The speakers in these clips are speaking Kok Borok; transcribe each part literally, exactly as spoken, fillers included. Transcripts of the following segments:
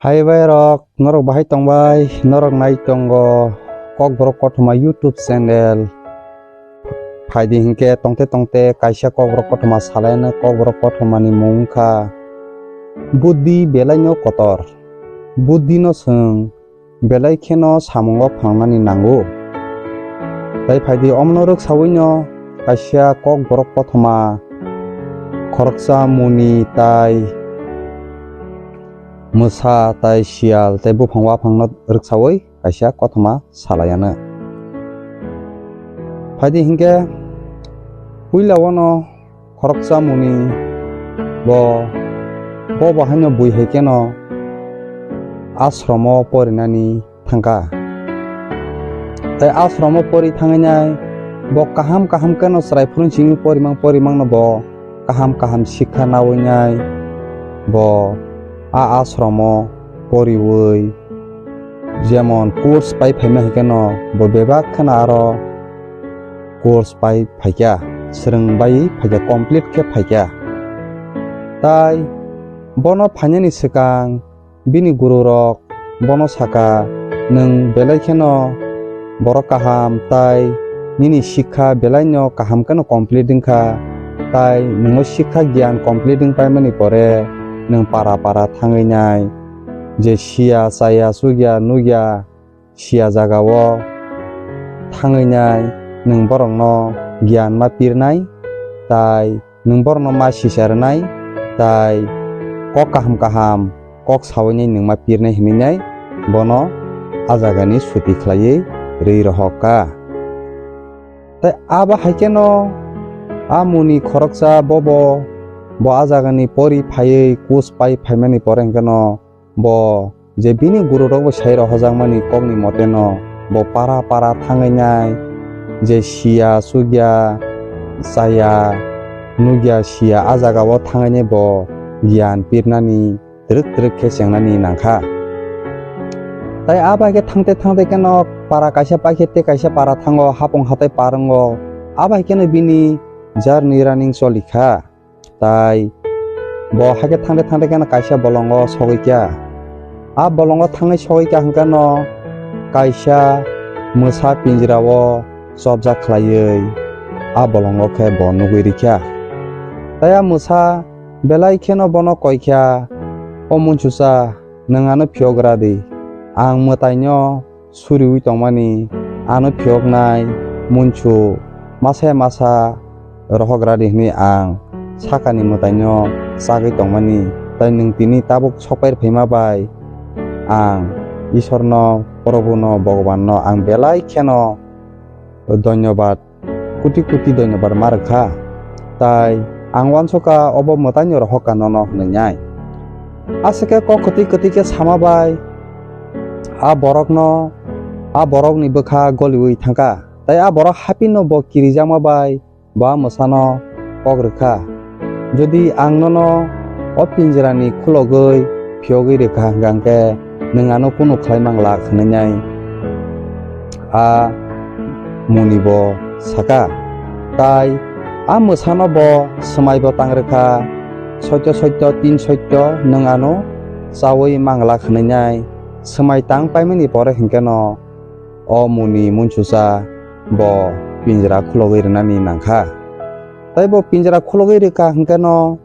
Hai bai rok, norok bahai tongbai, norok nai tongo Kokborok Kothoma YouTube channel. Phaidi hinkhe tongte tongte kaisa Kokborok Kothoma salaino. Kokborok Kothomani mung wngkha Buddhi belaino kotor. Buddhino chwng belai kheno samungo phangnani nango. Tai phaidi omono rwksawino kaisa Kokborok Kothoma khoroksa muni tai mwsa tai siyal tai buphang waphangno rwksawi kaisa kothoma salaiano. Phaidi hinkhe puila wano khoroksa muni bo, bo bahaino bui hai kheno ashromo porinani thangkha. Tai ashromo pori thanginai bo kaham kaham kheno chwrai phuru simi porimang porimangno bo kaham kaham sikha nawi nai bo a ashromo poriwi jemon course pai phaima hai kheno bo bebak kheno aro course pai phaikha, swrwng bai phaikha, complete khe phaikha. Tai bono phainani swkang bini gururok bono saka, "Nwng belai kheno borok kaham, tai nini sikha belaino kaham kheno complete wngkha, tai nwngno sikha giyan complete wngpaimani pore nwng para para thangwi nai, je siya, chaya, chukya, nukya, siya jagao thangwi nai nwng borokno giyan ma pirnai, tai nwng borokno ma sisa rwnai, tai kok kaham kaham kok sawi nai nwng ma pirnai," hinwi nai bono a jagani suti khlaiwi rwi rohok kha. Tai abo hai kheno a muni khoroksa bobo bo a jagani pori phaiwi kus pai phaimani pore hwnkhe no bo je bini gururokbo sai rohojakmani kokni moteno bo para para thangwi nai, je siya, chukya, chaya, nukya, siya, a jagao thangwi nai bo giyan pirnani twrwk twrwk khe chengnani nangkha. Tai a bai khe thangte thangte kheno para kaisa paikhe tei kaisa para thango, hapung hatai par wngo, a bai kheno bini journey running choli kha. Tai bo haikhe thangte thangte kheno kaisa bolongo sogwi kha. A bolongo thangwi sogwi kha hwnkhe no kaisa mwsa pinjrao chopjak khlaiwi a bolongo khe bo nugwi rikha. Tai a mwsa belai kheno bono koikha, "O munsusa, nwng ano phiyok radi. Ang mwtaino suriwi tongmani, ano phiyoknai munsu masa masa rohokradi hwnwi ang sakani mwtaino chagwi tongmani, tai nwng tini tabuk sokpai rwphaima bai ang Isorno, Probuno, Bhagwanno ang belai kheno dhonyobad, koti koti dhonyobad ma rwkha. Tai ang uansukha obo mwtaino rohorkha nono," hwnwi nai. Aswk khe kok kwtwi kwtwi khe sama bai a borokno, a borokni bwkha goliwi thangkha. Tai a borok haphino bo kirijakma bai bo a mwsano kok rwkha, "Jodi ang nono o pinjrani khulogwi phiyogwi rwkha hwnkha hwnkhe nwng ano kunu khlai mang lak," hwnwi nai a muni bo saka. Tai a mwsano bo swmai bo tang rwkha, "Soito soito tin soito nwng ano chawi mang lak," hwnwi nai swmai tang paimani pore hwnkhe no o muni munsusa bo pinjra khulogwi rwnani nangkha. Tai bo pinjra khulogwi rwkha hwnkhe no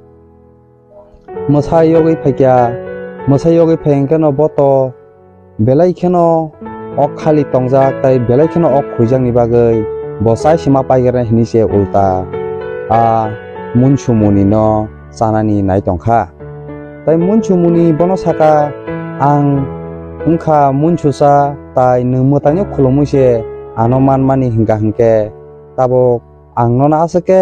mwsa yogwi phaikha, mwsa yogwi phai hwnkhe no bo to belai kheno o khali tongjak tai belai kheno o khuijakni bagwi bo chai se ma paikarnai hwnwi se ulta a munsu munino chanani nai tongkha. Tai munsu muni bono saka, "Ang wngkha munsusa, tai nwng mwtaino khulumwi se ano manmani hwnkha hwnkhe, tabuk ang nono aswk khe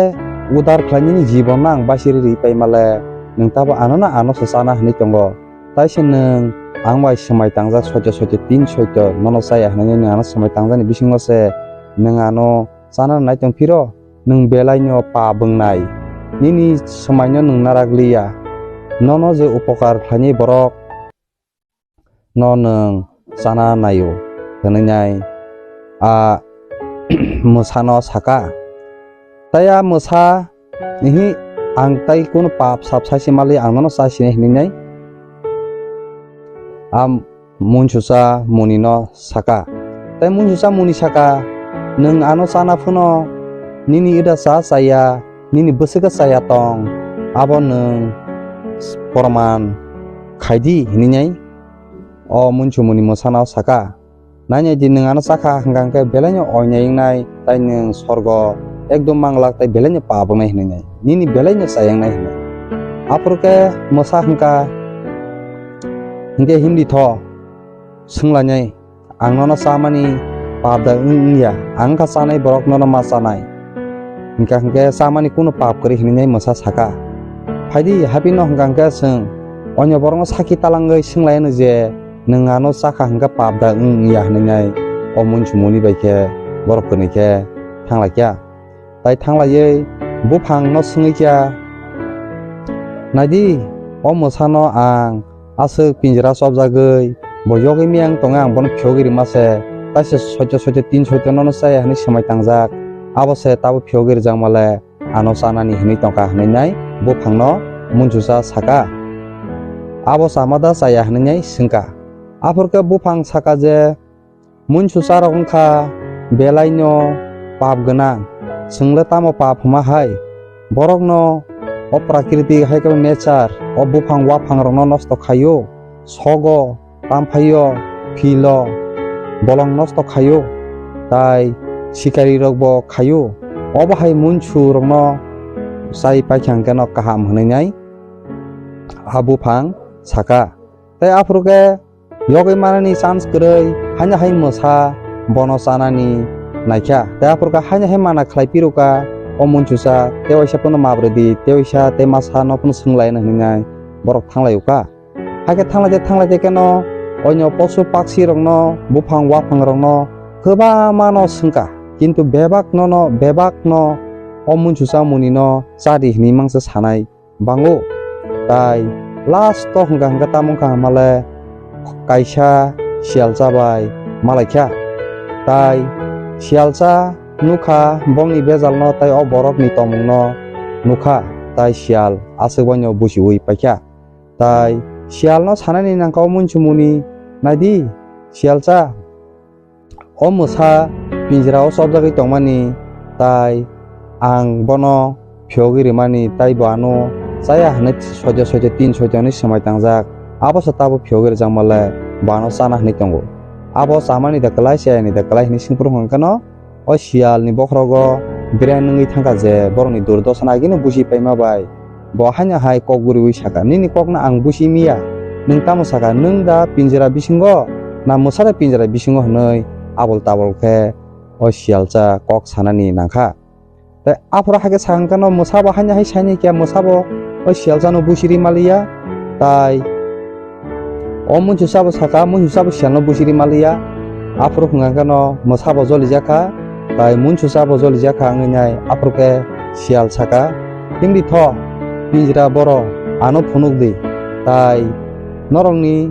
udar khlainani jibonno ang basiri rwi paimale, nwng tabuk anono ano se chana hwnwi tongo. Tai se nwng ang bai swmai tangjak soito soito tin soito nono chaya hwnwi nwng ano swmai tangjakni bisingo se nwng ano chana nai tong phiro, nwng belaino pap wngnai. Nini swmaino nwng narak liya. Nono je upokar khlainai borok no nwng chana naio," hwnwi nai a mwsano saka. Tai a mwsa, "Ihi, ang tai kunu pap sap sai se mali ang nono chai sinai," hwnwi nai A munsusa munino saka. Tai munsusa muni saka, "Nwng ano chana phano nini ida cha chaya, nini bwswkhe chaya tong, abo nwng proman khaidi," hwnwi nai o munsu muni mwsano saka. "Nainai di, nwng ano chakha hwnkha hwnkhe belaino oinai wngnai, tai nwng sorgo ekdom manglak tai belaino pap wngnai hwnwi nai, nini belaino chaya wngnai hwnwi." Aphuru khe mwsa hwnkha hwnkhe, "Himdi tho, swnglainai, ang nono chamani pap da wng wngya, ang wngkha chanai borok, nono ma chanai, hwnkha hwnkhe chamani kunu pap kwrwi," hwnwi nai mwsa saka. "Phaidi, hapino hwnkha hwnkhe chwng onyo borokno sakhi talangwi swnglaino je, nwng ano chakha hwnkhe pap da wng wngya," hwnwi nai o munsu muni bai khe borok kwnwi khe thanglaikha. Tai thanglaiwi buphangno swngwi kha, "Naidi, o mwsano ang aswk pinjra chopjagwi bo yogwi miyang tongwi ang bono phiyogwi rwma se, taisa soito soito tin soito nono chaya hwnwi swmai tangjak, abo se tabo phiyogwi rwjakma le ano chanani hwnwi tongkha," hwnwi nai buphangno munsusa saka. "Abo chama da chaya?" hwnwi nai swngkha. Aphuru khe buphang saka je, "Munsusa rok wngkha belaino pap gwnang, chwng le tamo pap hwnma hai? Borokno o prakriti hai khe nature, o buphang waphang rokno nosto khaio, sogo, tamphaio, philo, bolong nosto khaio, tai sikari rokbo khaio. Obo hai munsu rokno chai paikha hwnkhe no kaham," hwnwi nai a buphang saka. Tai aphuru khe yogwi manani chance kwrwi, haino hai mwsa bono chanani naikha. Tai aphuru khe haino hai mana khlai phirokha o munsusa, "Tei waisa phano mabridi, tei waisa tei masa no phano swnglaino," hwnwi nai borok thanglaio kha. Hakhe thanglaite thanglaite kheno onyo posu paksi rokno, buphang waphang rokno kwbangma no swngkha, kintu bebak nono, bebak no o munsusa muni no chadi hwnwi mangsa sanai bango. Tai last o hwnkha hwnkhe tamo wngkha hwnmale kaisa siyalsa bai malaikha. Tai siyalsa nukha bongni bejalno tai o borokni tongmungno nukha, tai siyal aswk baino busiui paikha. Tai siyalno sanani nangkha o munsumuni, "Naidi, siyalsa, o mwsa pinjra o chopjagwi tongmani, tai ang bono phiyogwi rwmani, tai bo ano chaya hwnwi soito soito tin soito hwnwi swmai tangjak, abo se tabo phiyogwi rwjakma le bo ano chana hwnwi tongo. Abo chamani da kwlai, chayani da kwlai?" hwnwi swngphuru hwnkha kheno o siyalni bokhorogo beren wngwi thangkha je borokni durdosa no agini busi paima bai. Bo haino hai kok guriui saka, "Nini kokno ang busi miya. Nwng tamo saka, nwng da pinjra bisingo, na mwsa da pinjra bisingo?" hwnwi abol tabol khe o siyalsa kok sanani nangkha. Tai aphuru hakhe sakha hwnkhe no mwsa bo haino hai saini khe mwsa bo o siyalsa no busi ri maliya. Tai o munsusa bo saka, munsusa bo siyalno busi ri maliya. Aphuru hwnkha hwnkhe no mwsa bo jolijak kha, tai munsusa bo jolijak kha wngwi nai. Aphuru khe siyal saka, "Himdi tho, pinjra boro, ano phunuk di. Tai norokni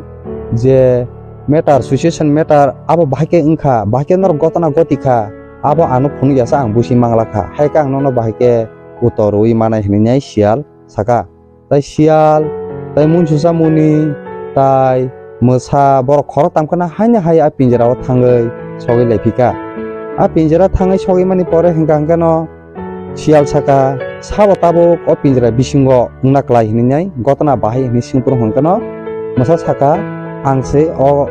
je matter, situation matter, abo bahai khe wngkha, bahai khe norok gotona goti kha, abo ano phunuk yasa ang busi mangla kha. Hai khe ang nono bahai khe utor rwui manai," hwnwi nai siyal saka. Tai siyal, tai munsusa muni, tai mwsa, borok khoroktham kheno haino hai a pinjra o thangwi sogwi lai phika. A pinjra thangwi sogwi mani pore hwnkha hwnkhe no siyal saka, "Sabo tabuk o pinjra bisingo wngna klai?" hwnwi nai gotona bahai hwnwi swngphuru hwnkhe no mwsa saka, "Ang se o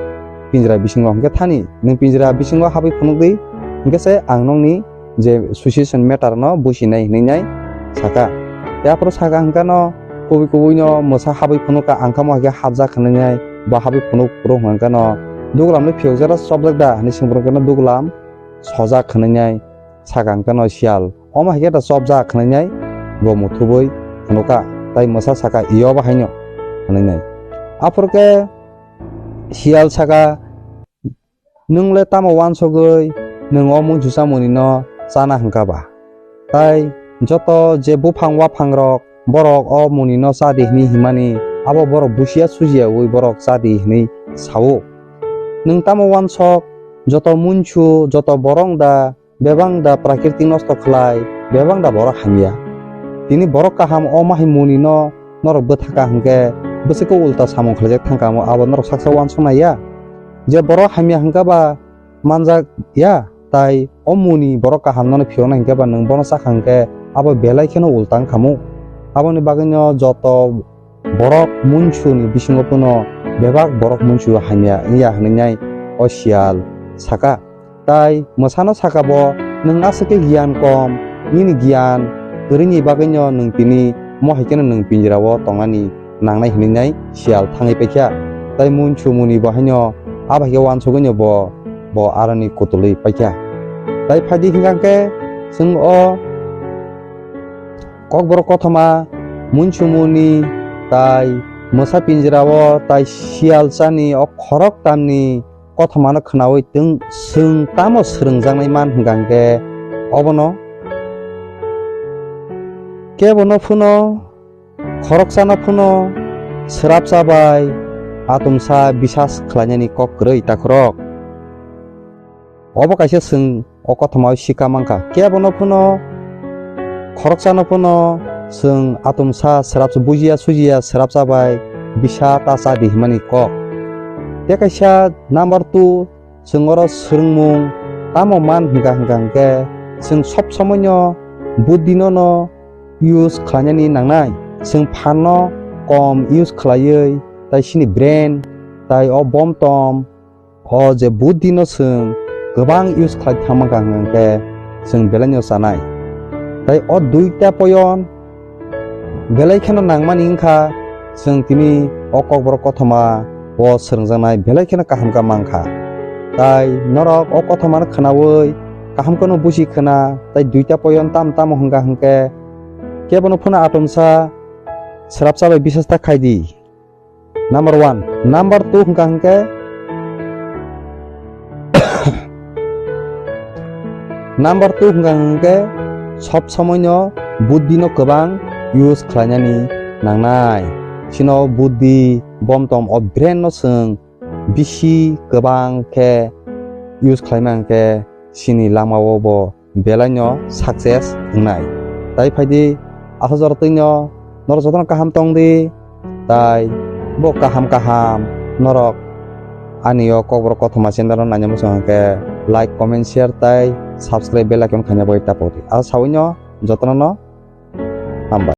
pinjra bisingo hwnkhe thani, nwng pinjra bisingo habwi phunuk di, hwnkhe se ang nokni je situation matter no businai," hwnwi nai saka. Tei aphuru saka hwnkha no kubui kubui no mwsa habwi phunuk kha, ang kha mo hai khe hapjak hwnwi nai bo habwi phunuk phuru hwnkha no, "Duglam ni phiyok jora chopjak da?" hwnwi swngphuru hwnkha no, "Duglam sojak," hwnwi nai saka hwnkha no siyal, "Omo hai khe da chopjak," hwnwi nai bo muthubui phunuk kha. Tai mwsa saka, "Iyo bo haino," hwnwi nai. Aphuru khe siyal saka, "Nwng le tamo uansugwi nwng o munsusa munino chana hwnkha ba? Tai joto je buphang waphang rok, borok o munino cha di hwnwi himani, abo borok busia sujiyaui borok cha di hwnwi sao. Nwng tamo uansok, joto munsu, joto borok da bebak da prakriti nosto khlai, bebak da borok hamya. Tini borok kaham o ma hai munino norok bwthaka hwnkhe bwswk khe ulta samung khlaijak thangkha, amo abo norok saksa uansuknai ya. Je borok hamya hwnkha ba manjak ya, tai o muni borok kaham nono phiroknai hwnkhe ba nwng bono chakha hwnkhe abo belai kheno ulta wngkhamu. Aboni bagwino joto borok munsuni bisingo phano bebak borok munsu hamya wngya hwnwi nai o siyal saka. Tai mwsano saka bo, "Nwng aswk khe giyan kom, nini giyan kwrwini bagwino nwng tini mo hai kheno nwng pinjrao tongnani nangnai," hwnwi nai siyal thangwi paikha. Tai munsumuni bo haino abo hai khe uansugwino bo, bo aroni kutulwi paikha. Tai phaidi hwnkha khe chwng o Kokborok kothoma munsumuni tai mwsa pinjrao tai siyal chani o khorok tamni kothomano khnaui twng-, chwng tamo swrwngjaknai man hwnkha hwnkhe obono kebono phano, khoroksano phano swrapsa bai atumsa bisas khlainani kok kwrwi takhurok. Obo kaisa chwng o kothomao sika mankha. Kebono phano, khoroksano phano chwng atumsa swrapsa, bujiya sujiya swrapsa bai bisa ta cha di hwnmani kok. Tei kaisa number two, chwng oro swrwngmung tamo man hwnkha hwnkha hwnkhe chwng sob somoino buddhino no use khlainani nangnai. Chwng phanno kom use khlaiwi tai chini brain tai o bomtom o je buddhino chwng kwbang use khlai thangma kha hwnkhe chwng belaino chanai. Tai o duita poyon belai kheno nangmani wngkha, chwng tini o kokborok kothoma o swrwngjaknai belai kheno kaham kha mankha. Tai norok o kothomano khnaui kaham kheno buji khna, tai duita poyon tam tamo hwnkha hwnkhe kebono phano atomsa swrapsa bai bisas ta khai di. Number one. Number two hwnkha hwnkhe, number two hwnkha hwnkhe sob somoino buddhino kwbang use khlainani nangnai. Chino buddhi, bomtom o brain no chwng bisi kwbang khe use khlaima hwnkhe chini lamao bo belaino success wngnai. Tai phaidi, aswk jora twino norok jotono kaham tong di, tai bo kaham kaham norok ani o kokborok kothoma channel o naina muchung hwnkhe like, comment, share tai subscribe bell icon khaina bagwi tapok di. Asa sawino jotono no hambai.